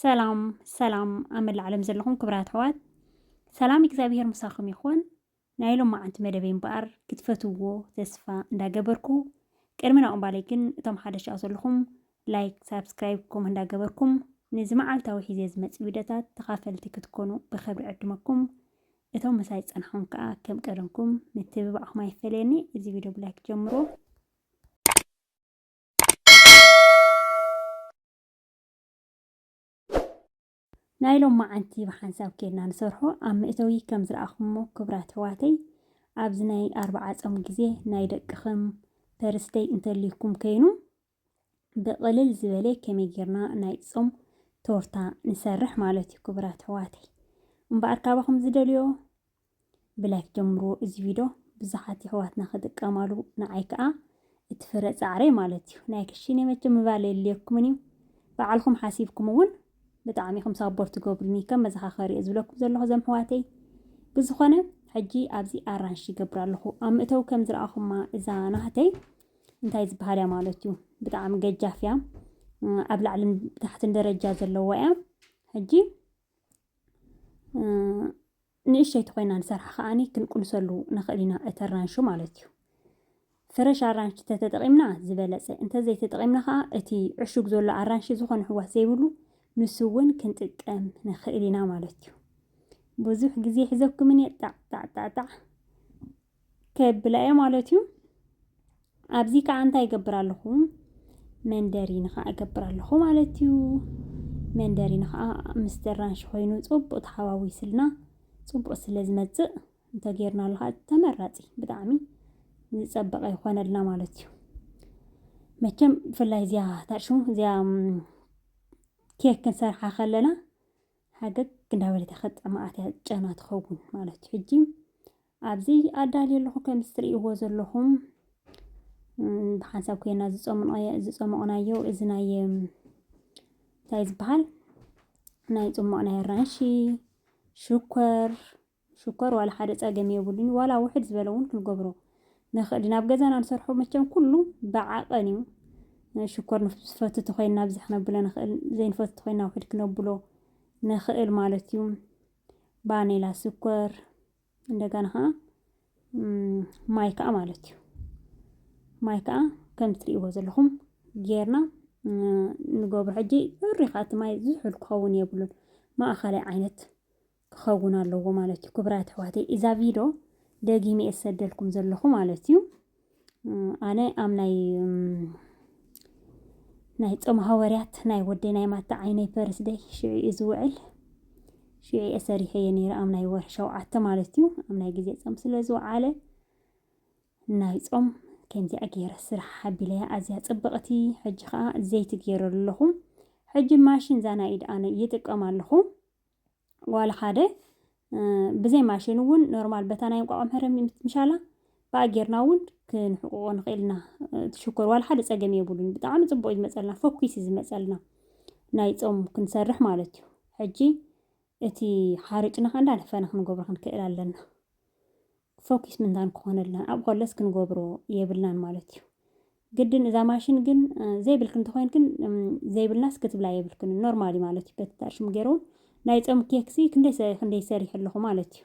ሰላም ሰላም ኣብ መላእ ዓለም ዘለኹም ክብራት ኣሕዋት፣ ሰላም እግዚኣብሔር ምሳኹም ይኹን። ናይ ሎማዓንቲ መደበይ እምበኣር ክትፈትውዎ ተስፋ እንዳገበርኩ፣ ቅድሚ ናቕባለይ ግን እቶም ሓደሻ ዘለኹም ላይክ፣ ሳብስክራይብ፣ ኮመንት እንዳገበርኩም ንዚ መዓልታዊ ሒዘ ዝመጽእ ቪድዮታት ተኻፈልቲ ክትኮኑ ብኽብሪ ዕድመኩም። እቶም ምሳይ ዝጸናሕኩም ከኣ ከም ቀደምኩም ምትብባዕኹም ኣይፈለየኒ። እዚ ቪድዮ ብላይክ ጀምሮ። ናይ ሎማዓንቲ ብሓንሳብ ኬድና ንሰርሖ ኣብ መእተዊ ከም ዝረኣኹሞ ክብራት ኣሕዋተይ፣ ኣብዚ ናይ ኣርብዓ ጾም ግዜ ናይ ደቅኽም በርስደይ እንተልዩኩም ከይኑ ብቕልል ዝበለ ከመይ ጌርና ናይ ጾም ቶርታ ንሰርሕ ማለት እዩ ክብራት ኣሕዋተይ። እምበኣር ካባኹም ዝደልዮ ብላይክ ጀምርዎ እዚ ቪድዮ ብዙሓት የሕዋትና ክጥቀማሉ ንዓይ ከኣ እቲ ፍረ ጻዕረይ ማለት እዩ። ናይ ክሽነ መቸም ምባል የድልየኩምን እዩ። ባዕልኹም ሓሲብኩም እውን ብጣዕሚ ኢኹም ሳፖርት ትገብሩኒ ከም መዘኻኸሪ እየ ዝብለኩም ዘለኹ ዘም ኣሕዋተይ። ብዝኾነ ሕጂ ኣብዚ ኣራንሺ ይገብር ኣለኹ። ኣብ ምእተው ከም ዝረኣኹማ እዛ ናህተይ እንታይ ዝበሃል እያ ማለት እዩ። ብጣዕሚ ገጃፍ እያ። ኣብ ላዕልን ታሕትን ደረጃ ዘለዋ እያ። ሕጂ ንእሽተይ ተኾይና ንሰርሓ ከዓኒ ክንቁንሰሉ ንኽእል ኢና እቲ ኣራንሹ ማለት እዩ። ፍረሽ ኣራንሽ ተተጠቒምና ዝበለጸ፣ እንተዘይተጠቒምና ከዓ እቲ ዕሹግ ዘሎ ኣራንሽ ዝኾነ ሕዋስ ዘይብሉ ንሱ እውን ክንጥቀም ንኽእል ኢና ማለት እዩ። ብዙሕ ግዜ ሒዘኩምን እየ ጣዕ ጣዕ ጣዕ ጣዕ ከብላ እየ ማለት እዩ። ኣብዚ ከዓ እንታይ ይገብር ኣለኹ? መንደሪን ከዓ እገብር ኣለኹ ማለት እዩ። መንደሪን ከዓ ምስ ኣራንሽ ኮይኑ ጽቡቕ ተሓዋዊስልና ጽቡቕ ስለ ዝመጽእ እንተጌርናሉ ከዓ ተመራጺ ብጣዕሚ ዝጸበቐ ይኾነልና ማለት እዩ። መቸም ብፍላይ እዚኣ ታሽሙ እዚኣ ም፣ ኬክ ክንሰርሓ ከለና ሓገግ እንዳበለት እያ ከጥዕማ ኣትያ ጨና ትኸውን ማለት እዩ። ሕጂ ኣብዚ ኣዳልየ ኣለኹ ከም እትርእይዎ ዘለኹም ብሓንሳብ ኮይና ዝፀመቕናዮ እዚ ናይ እንታይ ዝበሃል ናይ ፅሞቕ ናይ ኣራንሺ ሽኮር ሽኮር ዋላ ሓደ ፀገም የብሉን። ዋላ ውሕድ ዝበለ እውን ክንገብሮ ንኽእል ኢና። ኣብ ገዛና ንሰርሖ መቸም ኩሉ ብዓቐን እዩ። ሽኮር ንፈቱ ተኮይና ብዝሕ ነብሎ ንኽእል፣ ዘይንፈቱ ተኮይና ውሕድ ክነብሎ ንኽእል ማለት እዩ። ባኔላ ሽኮር እንደገና ከዓ ማይ ከዓ ማለት እዩ። ማይ ከዓ ከም ትርእይዎ ዘለኹም ጌርና ንገብሮ። ሕጂ እሪ ከዓ እቲ ማይ ዝሑል ክኸውን የብሉን፣ ማእኸላይ ዓይነት ክኸውን ኣለዎ ማለት እዩ። ክቡራት ኣሕዋተይ፣ እዛ ቪድዮ ደጊመ እየ ዝሰደልኩም ዘለኹ ማለት እዩ። ኣነ ኣብ ናይ ናይ ጾም ሃወርያት ናይ ወደይ ናይ ማታ ዓይነይ ፐርስደይ ሽዑ እዩ ዝውዕል። ሽዑ እየ ሰሪሐዮ ነይረ ኣብ ናይ ወርሒ ሸውዓተ ማለት እዩ። ኣብ ናይ ግዜ ጾም ስለ ዝወዓለ ናይ ጾም ከምዚኣ ገይረ ስራሕ ኣቢለያ ኣዝያ ጽብቕቲ። ሕጂ ኸኣ ዘይቲ ገይረ ኣለኹ። ሕጂ ማሽን እዛ ናይ ኢድ ኣነ ይጥቀም ኣለኹ። ዋላ ሓደ ብዘይ ማሽን እውን ኖርማል በታ ናይ እንቋቑሖ መሕረሚ ምሻላ ብኣ ጌርና እውን ክንሕቁቆ ንኽእል ኢና። እቲ ሽኮር ዋላ ሓደ ጸገም የብሉን። ብጣዕሚ ጽቡቕ እዩ ዝመጸልና፣ ፈኲስ እዩ ዝመጸልና ናይ ጾም ክንሰርሕ ማለት እዩ። ሕጂ እቲ ሓርጭና ከ እንዳነፈና ክንገብሮ ክንክእል ኣለና። ፈኲስ ምንታን ክኾነልና ኣብ ኮለስ ክንገብሮ የብልናን ማለት እዩ። ግድን እዛ ማሽን ግን ዘይብልክን እንተኾይንክን ዘይብልናስ ክትብላ የብልክን ኖርማሊ ማለት እዩ። በቲ ታሽሙ ገይሩ ናይ ጾም ኬክሲ ክንደይ ሰ- ክንደይ ሰሪሕ ኣለኹ ማለት እዩ።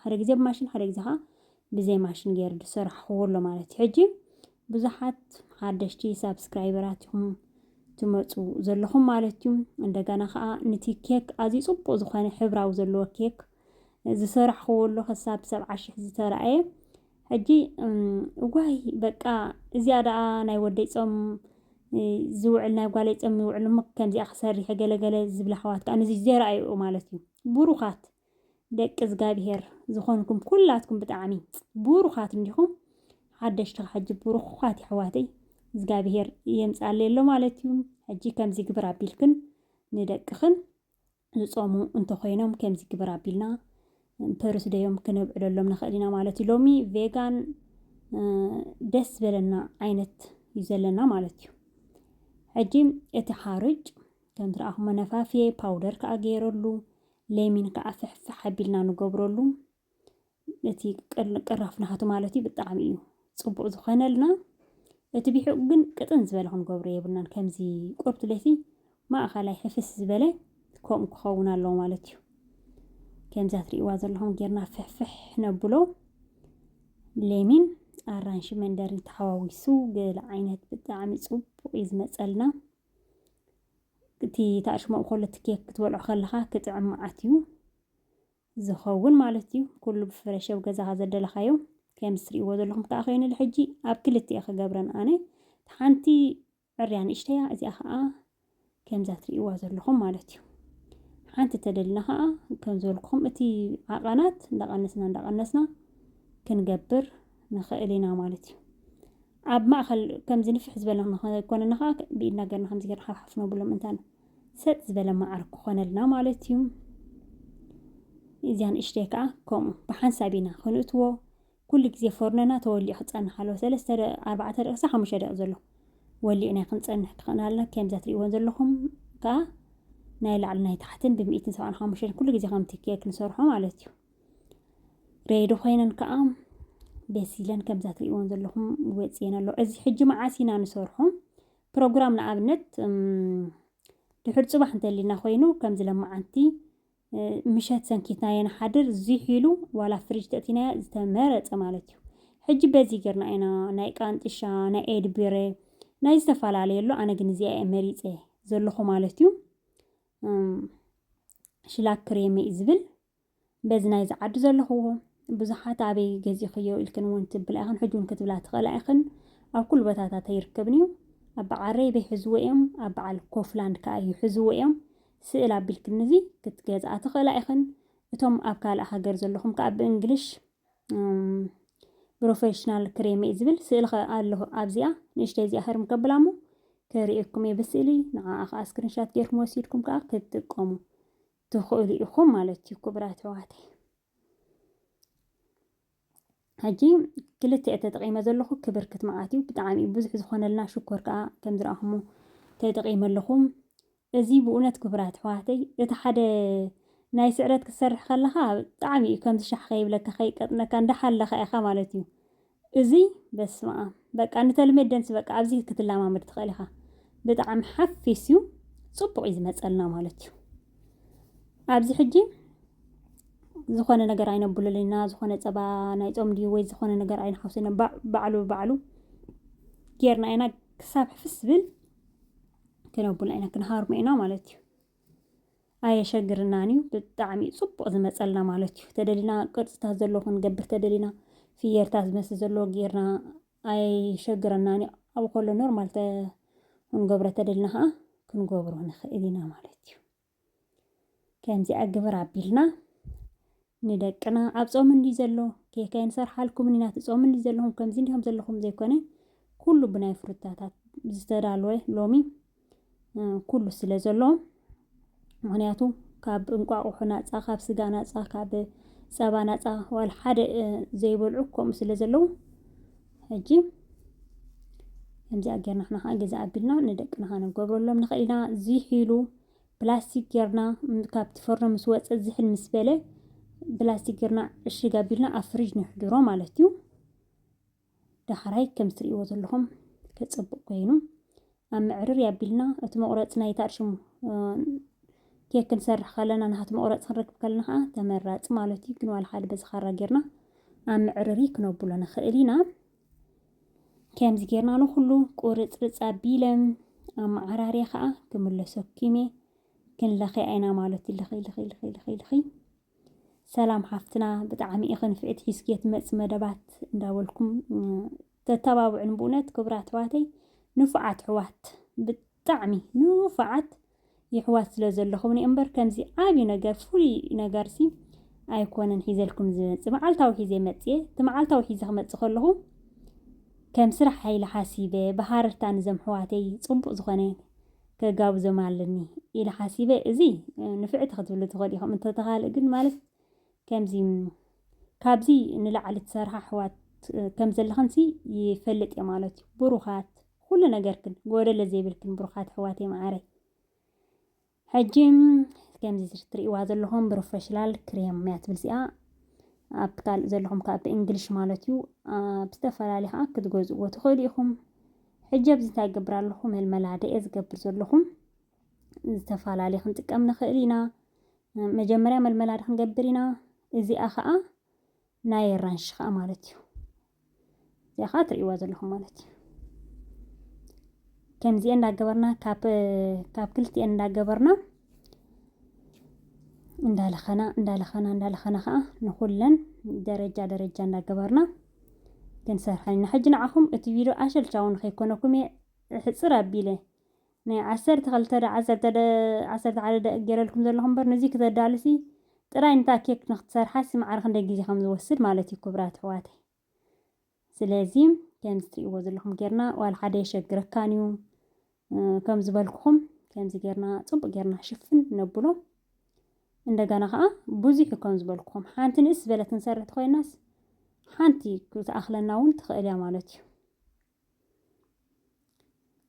ሓደ ግዜ ብማሽን ሓደ ግዜ ከዓ ብዘይ ማሽን ገይሩ ዝሰራሕኽዎ ኣሎ ማለት እዩ። ሕጂ ብዙሓት ሓደሽቲ ሳብስክራይበራት ኢኹም ትመፁ ዘለኹም ማለት እዩ። እንደገና ከዓ ነቲ ኬክ ኣዝዩ ፅቡቅ ዝኾነ ሕብራዊ ዘለዎ ኬክ ዝሰራሕኽዎ ኣሎ ክሳብ ሰብዓ ሽሕ ዝተረኣየ። ሕጂ እዋይ በቃ እዚኣ ደኣ ናይ ወደይ ጾም ዝውዕል ናይ ጓለይ ጾም ይውዕል እሞ ከምዚኣ ክሰርሕ ገለገለ ዝብላ ኣሕዋት ከዓ ነዚ ዘይረኣይኡ ማለት እዩ። ብሩኻት ደቂ እግዚኣብሔር ዝኾንኩም ኩላትኩም ብጣዕሚ ብሩኻት እንዲኹም። ሓደሽቲ ሕጂ ብሩኻት ኣሕዋተይ እግዚኣብሔር የምጻለይ ኣሎ ማለት እዩ። ሕጂ ከምዚ ግብር ኣቢልክን ንደቅኽን ዝጾሙ እንተኾይኖም ከምዚ ግብር ኣቢልና ፐርስደዮም ክነብዕለሎም ንኽእል ኢና ማለት እዩ። ሎሚ ቬጋን ደስ ዝበለና ዓይነት እዩ ዘለና ማለት እዩ። ሕጂ እቲ ሓርጭ ከም ትረኣኹሞ ነፋፍየ ፓውደር ከዓ ገይረሉ ሌሚን ከዓ ፍሕፍሕ ኣቢልና ንገብረሉ። እቲ ቅራፍ ናቱ ማለት እዩ ብጣዕሚ እዩ ፅቡቅ ዝኾነልና። እቲ ቢሑቅ ግን ቅጥን ዝበለ ክንገብሮ የብልናን። ከምዚ ቁርብቲ ለይቲ ማእኸላይ ሕፍስ ዝበለ ከምኡ ክኸውን ኣለዎ ማለት እዩ። ከምዛ ትርእይዋ ዘለኹም ጌርና ፍሕፍሕ ነብሎ። ሌሚን፣ ኣራንሺ፣ መንደሪን ተሓዋዊሱ ገለ ዓይነት ብጣዕሚ ጽቡቕ እዩ ዝመጸልና። እቲ ታሽሞም ከሎ እቲ ኬክ ክትበልዖ ከለኻ ክጥዕም መዓት እዩ ዝኸውን ማለት እዩ። ኩሉ ብፍረሽ ኣብ ገዛኻ ዘደለኻዮ ከም ትርእይዎ ዘለኹም ከዓ ኮይኑ ሕጂ ኣብ ክልተ እየ ክገብረን ኣነ። ሓንቲ ዕርያ ንእሽተያ፣ እዚኣ ከዓ ከምዛ ትርእይዋ ዘለኹም ማለት እዩ። ሓንቲ ተደልና ከዓ ከም ዝበልኩኹም እቲ ዓቐናት እንዳቐነስና እንዳቐነስና ክንገብር ንኽእል ኢና ማለት እዩ። ኣብ ማእኸል ከምዚ ንፍሕ ዝበለ ንኸይኮነና ከዓ ብኢድና ገርና ከምዚ ገርና ሓፍሓፍ ነብሎም እንታን ሰጥ ዝበለ ማዕር ክኾነልና ማለት እዩ። እዚኣ ንእሽተይ ከዓ ከምኡ ብሓንሳብ ኢና ክንእትዎ። ኩሉ ግዜ ፎርኖና ተወሊዑ ክፀንሕ ኣለዎ። ሰለስተ ደ-፣ ኣርባዕተ ደቂቕ ክሳብ ሓሙሽተ ደቂቕ ዘሎ ወሊዕና ክንፀንሕ ክኽእናልና። ከምዛ ትርእይዎን ዘለኹም ከዓ ናይ ላዕሊ ናይ ታሕትን ብሚእትን ሰብዓን ሓሙሽተን ኩሉ ግዜ ከምቲ ኬክ ንሰርሖ ማለት እዩ። ሬዲ ኮይነን ከዓ በሲለን ከምዛ ትርእይዎን ዘለኹም ወፅየን ኣሎ። እዚ ሕጂ መዓስ ኢና ንሰርሖ? ፕሮግራም ንኣብነት፣ እም፣ ድሕሪ ፅባሕ እንተሊና ኮይኑ ከምዚ ለማዓንቲ፣ እ፣ ምሸት ሰንኪትናዮ ንሓድር ዚሕ ኢሉ ዋላ ፍሪጅ ተእቲናዮ ዝተመረፀ ማለት እዩ። ሕጂ በዚ ጌርና ኢና ናይ ቃንጥሻ፣ ናይ ኤድቢረ፣ ናይ ዝተፈላለየ ኣሎ። ኣነ ግን እዚኣ እየ መሪፀ ዘለኹ ማለት እዩ። እም፣ ሽላክ ክሬመ እዩ ዝብል። በዚ ናይዚ ዓዲ ዘለኽዎ ብዙሓት ኣበይ ገዚእኽዮ ኢልክን እውን ትብላ ኢኽን። ሕጂ እውን ክትብላ ትኽእላ ኢኽን። ኣብ ኩሉ ቦታታት ኣይርከብን እዩ። ኣብ በዓል ሬይበይ ሕዝዎ እዮም፣ ኣብ በዓል ኮፍላንድ ከዓ ይሕዝዎ እዮም። ስእል ኣቢልክን እዚ ክትገዝኣ ትኽእላ ኢኽን። እቶም ኣብ ካልእ ሃገር ዘለኹም ከዓ ብእንግሊሽ፣ እም፣ ፕሮፌሽናል ክሬም እዩ ዝብል ስእሊ ኸ ኣለኹ ኣብዚኣ ንእሽተይ እዚኣ ህርም ከብላ እሞ ከርእየኩም እየ ብስእሊ። ንዓኣ ከዓ ስክሪንሻት ጌርኩም ወሲድኩም ከዓ ክትጥቀሙ ትኽእሉ ኢኹም ማለት እዩ ክቡራት ኣሕዋተይ። ሕጂ ክልተ እየ ተጠቒመ ዘለኹ፣ ክብርክት መዓት እዩ፣ ብጣዕሚ እዩ ብዙሕ ዝኾነልና ሽኮር ከዓ ከም ዝረኣኹሞ ተጠቒመ ኣለኹ። እዚ ብእውነት ክቡራት ኣሕዋተይ እቲ ሓደ ናይ ስዕረት ክትሰርሕ ከለኻ ብጣዕሚ እዩ ከምዚ ሻሕ ከይብለካ ከይቀጥነካ እንዳሓለኻ ኢኻ ማለት እዩ። እዚ በስመ ኣብ በቃ ንተልመደንስ በቃ ኣብዚ ክትለማመድ ትኽእል ኢኻ። ብጣዕሚ ሓፊስ እዩ፣ ጽቡቕ እዩ ዝመጸልና ማለት እዩ። ኣብዚ ሕጂ ዝኾነ ነገር ኣይነብሉልና፣ ዝኾነ ጸባ ናይ ጾም ድዩ ወይ ዝኾነ ነገር ኣይንሓውስና፣ ባ-፣ ባዕሉ ባዕሉ ጌርና ኢና ክሳብ ሕፍስ ዝብል ክነብሎ ኢና፣ ክንሃርሞ ኢና ማለት እዩ። ኣየሸግርናን እዩ፣ ብጣዕሚ እዩ ጽቡቕ ዝመጸልና ማለት እዩ። ተደሊና ቅርጽታት ዘለዎ ክንገብር ተደሊና ፍየርታት ዝመስል ዘለዎ ጌርና ኣይሸግረናን እዩ። ኣብ ከሎ ኖርማል ተ-፣ ክንገብሮ ተደሊና ኸዓ ክንገብሮ ንኽእል ኢና ማለት እዩ። ከምዚኣ ግብር ኣቢልና ንደቅና ኣብ ጾም እንዲ ዘሎ ኬክ ኣይንሰርሓልኩምን ኢና፣ ትጾም እንዲ ዘለኹም ከምዚ እንዲኹም ዘለኹም ዘይኮነ ኩሉ ብናይ ፍሩታታት ዝተዳለወ ሎሚ፣ እ፣ ኩሉ ስለ ዘሎ፣ ምኽንያቱ ካብ እንቋቑሖ ናጻ፣ ካብ ስጋ ናጻ፣ ካብ ጸባ ናጻ ዋላ ሓደ፣ እ፣ ዘይበልዑ ከምኡ ስለ ዘለዉ፣ ሕጂ ከምዚኣ ጌርና ንሕና ኸዓ ገዛ ኣቢልና ንደቅና ኸዓ ንገብረሎም ንኽእል ኢና። ዚሕ ኢሉ ፕላስቲክ ጌርና፣ ም-፣ ካብቲ ፈርኖ ምስ ወጸ ዝሕል ምስ በለ ፕላስቲክ ጌርና ዕሽግ ኣቢልና ኣብ ፍሪጅ ነሕድሮ ማለት እዩ። ዳሕራይ ከም ትርእይዎ ዘለኹም ክጽብቕ ኮይኑ ኣብ መዕርር ኣቢልና እቲ መቑረጺ ናይ ታርሽሙ፣ እ፣ ኬክ ክንሰርሕ ከለና ናሃቲ መቑረጺ ክንረክብ ከለና ኸዓ ተመራጺ ማለት እዩ። ግን ዋላ ሓደ በዚ ኻራ ጌርና ኣብ መዕርሪ ክነብሎ ንኽእል ኢና። ከምዚ ጌርና ንኹሉ ቁርጽርጽ ኣቢለ ኣመዓራርየ ኸዓ ክምለሰኩም እየ። ክንለኸ ኢና ማለት እዩ። ልኸይ፣ ልኸይ፣ ልኸይ፣ ልኸይ፣ ልኸይ። ሰላም ሓፍትና፣ ብጣዕሚ ኢኺ ንፍዕቲ ሒዝኪ ትመጽ መደባት እንዳበልኩም፣ እ፣ ተተባብዑን። ብእውነት ክቡራት ኣሕዋተይ፣ ንፉዓት ኣሕዋት፣ ብጣዕሚ ንፉዓት የሕዋት ስለ ዘለኹምኒ እምበር ከምዚ ዓብዪ ነገር ፍሉይ ነገርሲ ኣይኮነን ሒዘልኩም ዝመጽእ። መዓልታዊ ሒዘ መጽየ። እቲ መዓልታዊ ሒዘ ክመጽእ ከለኹ ከም ስራሕ ሓይሊ ሓሲበ ብሃረርታ ንዘም ኣሕዋተይ ጽቡቕ ዝኾነ ከጋብዞም ኣለኒ ኢለ ሓሲበ። እዚ ንፍዕቲ ክትብሉ ትኽእሉ ኢኹም። እንተተኻልእ ግን ማለት ከምዚ ካብዚ ንላዕሊ ትሰርሓ ኣሕዋት ከም ዘለኽንሲ ይፈልጥ እየ ማለት እዩ። ብሩኻት፣ ኩሉ ነገርክን ጎደለ ዘይብልክን ብሩኻት ኣሕዋተይ መዓረይ። ሕጂ ከምዚ ትርእይዋ ዘለኹም ፕሮፌሽናል ክሬም እያ ትብል እዚኣ። ኣብ ካልእ ዘለኹም ከዓ ብእንግሊሽ ማለት እዩ። ኣብ ዝተፈላለዩ ከዓ ክትገዝእዎ ትኽእሉ ኢኹም። ሕጂ ኣብዚ እንታይ ይገብር ኣለኹ? መልመላደ እየ ዝገብር ዘለኹ። ዝተፈላለየ ክንጥቀም ንኽእል ኢና። መጀመርያ መልመላዲ ክንገብር ኢና። እዚኣ ኸዓ ናይ ኣራንሺ ኸዓ ማለት እዩ። እዚኣ ኸዓ ትርእይዋ ዘለኹም ማለት እዩ። ከምዚአን እንዳገበርና ካብ ካብ ክልቲአን እንዳገበርና እንዳለኸና እንዳለኸና እንዳለኸና ኸዓ ንኹለን ደረጃ ደረጃ እንዳገበርና ክንሰርሐን ኢና። ሕጂ ንዓኹም እቲ ቪድዮ ኣሸልቻዊ ንኸይኮነኩም እየ ሕፅር ኣቢለ ናይ ዓሰርተ ክልተ ዶ ዓሰርተ ዶ ዓሰርተ ሓደ ደቂቅ ገይረልኩም ዘለኹ እምበር ነዚ ክተዳልሲ ጥራይ ንታ ኬክ ንክትሰርሓ ሲ ማዕረ ክንደይ ግዜ ከም ዝወስድ ማለት እዩ ክቡራት ኣሕዋተይ። ስለዚ ከምዚ ትርእይዎ ዘለኹም ጌርና ዋላ ሓደ የሸግረካን እዩ። ከም ዝበልኩኹም ከምዚ ጌርና ፅቡቅ ጌርና ሽፍን ነብሎ። እንደገና ከዓ ብዙሕ እዩ ከም ዝበልኩኹም ሓንቲ ንእስ ዝበለት ክንሰርሕ ተኮይናስ ሓንቲ ክትኣኽለና እውን ትኽእል እያ ማለት እዩ።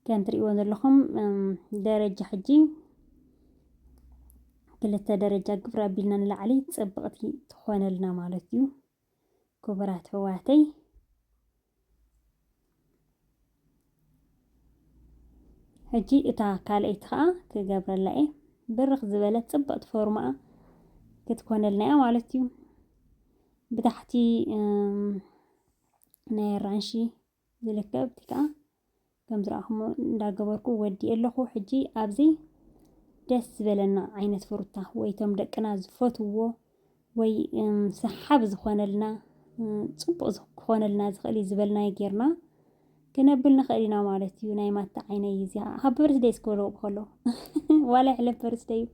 ከም ትርእይዎ ዘለኹም ደረጃ ሕጂ ክልተ ደረጃ ግብር ኣቢልና ንላዕሊ ፅብቕቲ ትኾነልና ማለት እዩ። ክቡራት ኣሕዋተይ ሕጂ እታ ካልኣይቲ ከዓ ክገብረላ እየ። ብርኽ ዝበለት ፅብቕቲ ፎርማኣ ክትኮነልና እያ ማለት እዩ። ብታሕቲ ናይ ኣራንሺ ዝልከ ኣብቲ ከዓ ከም ዝረኣኹሞ እንዳገበርኩ ወዲእ ኣለኹ። ሕጂ ኣብዚ ደስ ዝበለና ዓይነት ፍሩታ ወይ እቶም ደቅና ዝፈትዎ ወይ ሰሓብ ዝኾነልና ፅቡቅ ክኾነልና ዝኽእል እዩ ዝበልናዮ ጌርና ክነብል ንኽእል ኢና ማለት እዩ። ናይ ማታ ዓይነይ እዚኣ ሃቢ በርስደይ እስክበሎ ብከሎ ዋላ ይሕለፍ በርስደይ እዩ።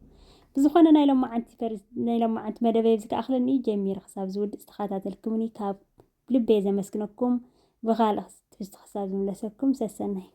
ብዝኾነ ናይ ሎማዓንቲ መደበይ ብዚ ክኣኽለኒ እዩ ጀሚሩ ክሳብ ዝውድእ ዝተኸታተልኩምኒ ካብ ልበይ ዘመስግነኩም። ብኻልእ ትሕዝቶ ክሳብ ዝምለሰኩም ሰሰናይ።